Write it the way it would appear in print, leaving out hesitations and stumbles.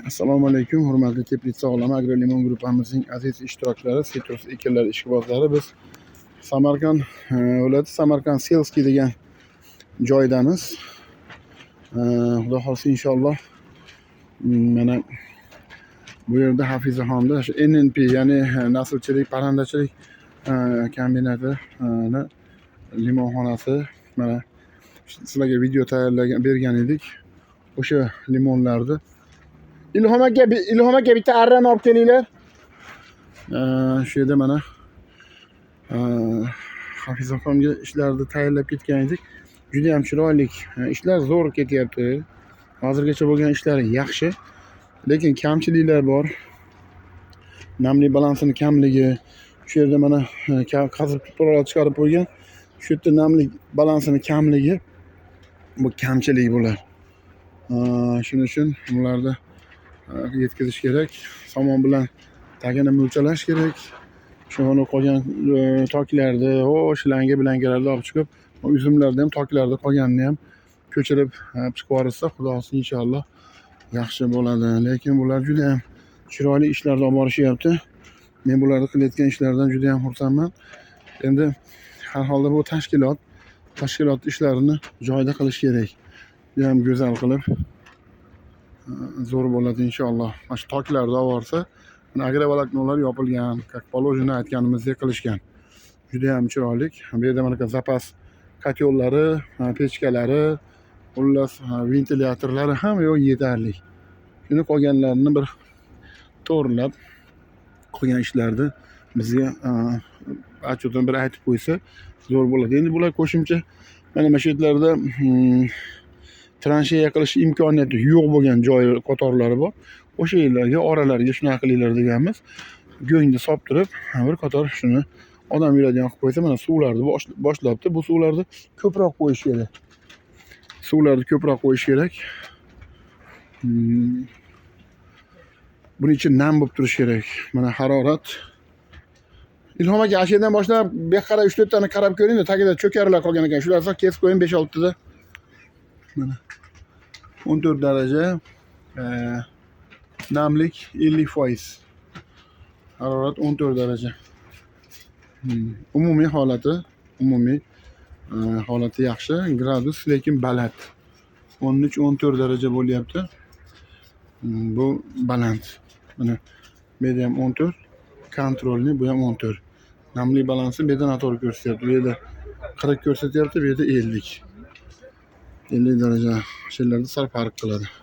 Assalomu alaykum, hurmatli Teplitsa olami Agrolimon gruppamizning aziz ishtirokchilari, sitrus ekinlari ishqibozlari. Biz Samarqand viloyati, Samarqand Selskiy degan joydamiz. Xudo xohlasa, inshaalloh, mana bu yerda Hafizaxonda shu NNP, ya'ni naslchilik, parrandachilik kombinatini limonxonasi. Mana sizlarga video tayyorlagan bergan edik. O'sha limonlarni, Ilhom aka, Ilhom aka, bitta arrani olib kelinglar. Shu yerda mana Hafiz akamga ishlarni tayyorlab ketgan edik. Juda ham chiroyli ishlar, zo'r ketyapti. Hozirgacha bo'lgan ishlari yaxshi, lekin kamchiliklar bor. Namlik balansini kamligi. Shu yerda mana qazib tuproqlar chiqarib qo'ygan. Shu yerda namlik balansini kamligi, bu kamchilik bular. Shuning uchun bularni yetkazish kerak. Somon bilan tagini mo'lchalash kerak. Shuni qolgan toklarni, o shlangi bilankalarni olib chiqib, uzumlarni ham, toklarda qolganini ham ko'chirib chiqib yuborilsa, Xudo xohlasa, inshaalloh yaxshi bo'ladi. Lekin bular juda ham chiroyli ishlarni olib borishyapti. Men bularni qilayotgan ishlaridan juda ham xursandman. Endi har holda bu tashkilot ishlarini joyida qilish kerak. Juda ham go'zal qilib, zo'r bo'ladi inshaalloh. Mana shu toklarni olib borsa, mana агроволокно lar yopilgan, как положено, aytganimizdek qilishgan. Juda ham chiroyli. Bu yerda mana zapas котёл lari, pechkalari, xullas, ventilyatorlari, hamma yoq yetarli. Shuni qolganlarini bir to'g'rilab, qolgan ishlarni bizga отчет ini bir aytib qo'ysa, zo'r bo'ladi. Endi bular qo'shimcha mana shu yerlarda transheya qilish imkoniyati yo'q bo'lgan joy qatorlari bor. O'sha yerlarga, oralariga shunaqa qilinglar deganmiz. Go'ngni solib turib, bir qator shuni odam yuradigan qilib qo'ysa, mana suvlarni boshlabdi. Bu suvlarni ko'proq qo'yish kerak. Suvlarni ko'proq qo'yish kerak. Buni ichi nam bo'lib turishi kerak. Mana harorat. Ilhom aka, ana shu yerdan boshlab bu yoqqa qarab 3-4 tani qarab ko'ring, tagida cho'karlar qolgan ekan. Shularni kesib qo'ying 5-6 tada. Mana 14 daraja, namlik 50%. Harorat 14 daraja. Umumiy holati yaxshi, gradus lekin baland. 13-14 daraja bo'lyapti. Bu baland. Mana bu yerda ham 14, контрольный, bu ham 14. Namlik balansi bu yerda noto'g'ri ko'rsatyapti. Bu yerda 40 ko'rsatyapti, bu yerda 50. 50 daraja. O'sha yerlarda sal farq qiladi.